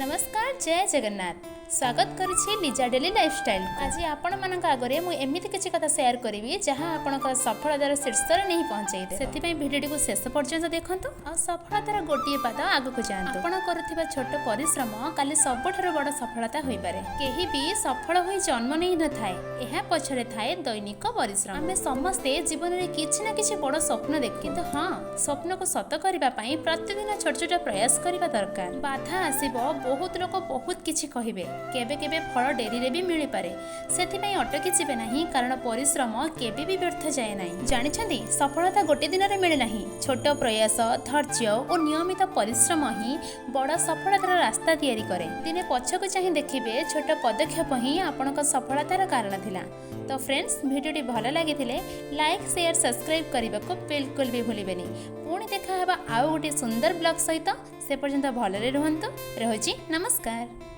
ନମସ୍କାର, ଜୟ ଜଗନ୍ନାଥ। ସ୍ୱାଗତ କରୁଛି ଲିଜା ଡେଲି ଲାଇଫଷ୍ଟାଇଲ। ଆଜି ଆପଣମାନଙ୍କ ଆଗରେ ମୁଁ ଏମିତି କିଛି କଥା ସେୟାର କରିବି, ଯାହା ଆପଣଙ୍କର ସଫଳତାର ଶୀର୍ଷରେ ନେଇ ପହଞ୍ଚାଇଦେବ। ସେଥିପାଇଁ ଭିଡ଼ିଓଟିକୁ ଶେଷ ପର୍ଯ୍ୟନ୍ତ ଦେଖନ୍ତୁ ଆଉ ସଫଳତାର ଗୋଟିଏ ପାଦ ଆଗକୁ ଯାଆନ୍ତୁ। ଆପଣ କରୁଥିବା ଛୋଟ ପରିଶ୍ରମ କାଲି ସବୁଠାରୁ ବଡ଼ ସଫଳତା ହୋଇପାରେ। କେହି ବି ସଫଳ ହୋଇ ଜନ୍ମ ନେଇନଥାଏ, ଏହା ପଛରେ ଥାଏ ଦୈନିକ ପରିଶ୍ରମ। ଆମେ ସମସ୍ତେ ଜୀବନରେ କିଛି ନା କିଛି ବଡ଼ ସ୍ୱପ୍ନ ଦେଖୁ, କିନ୍ତୁ ହଁ, ସ୍ୱପ୍ନକୁ ସତ କରିବା ପାଇଁ ପ୍ରତିଦିନ ଛୋଟ ଛୋଟ ପ୍ରୟାସ କରିବା ଦରକାର। ବାଧା ଆସିବ, ବହୁତ ଲୋକ ବହୁତ କିଛି କହିବେ, କେବେ କେବେ ଫଳ ଡେରିରେ ବି ମିଳିପାରେ। ସେଥିପାଇଁ ଅଟକି ଯିବେ ନାହିଁ, କାରଣ ପରିଶ୍ରମ କେବେ ବି ବ୍ୟର୍ଥ ଯାଏ ନାହିଁ। ଜାଣିଛନ୍ତି, ସଫଳତା ଗୋଟେ ଦିନରେ ମିଳେ ନାହିଁ। ଛୋଟ ପ୍ରୟାସ, ଧୈର୍ଯ୍ୟ ଓ ନିୟମିତ ପରିଶ୍ରମ ହିଁ ବଡ଼ ସଫଳତାର ରାସ୍ତା ତିଆରି କରେ। ଦିନେ ପଛକୁ ଚାହିଁ ଦେଖିବେ, ଛୋଟ ପଦକ୍ଷେପ ହିଁ ଆପଣଙ୍କ ସଫଳତାର କାରଣ ଥିଲା। ତ ଫ୍ରେଣ୍ଡସ୍, ଭିଡ଼ିଓଟି ଭଲ ଲାଗିଥିଲେ ଲାଇକ୍, ସେୟାର, ସବସ୍କ୍ରାଇବ୍ କରିବାକୁ ବିଲକୁଲ ବି ଭୁଲିବେନି। ପୁଣି ଦେଖା ହେବା ଆଉ ଗୋଟିଏ ସୁନ୍ଦର ବ୍ଲଗ୍ ସହିତ। ସେ ପର୍ଯ୍ୟନ୍ତ ଭଲରେ ରୁହନ୍ତୁ। ରହୁଛି, ନମସ୍କାର।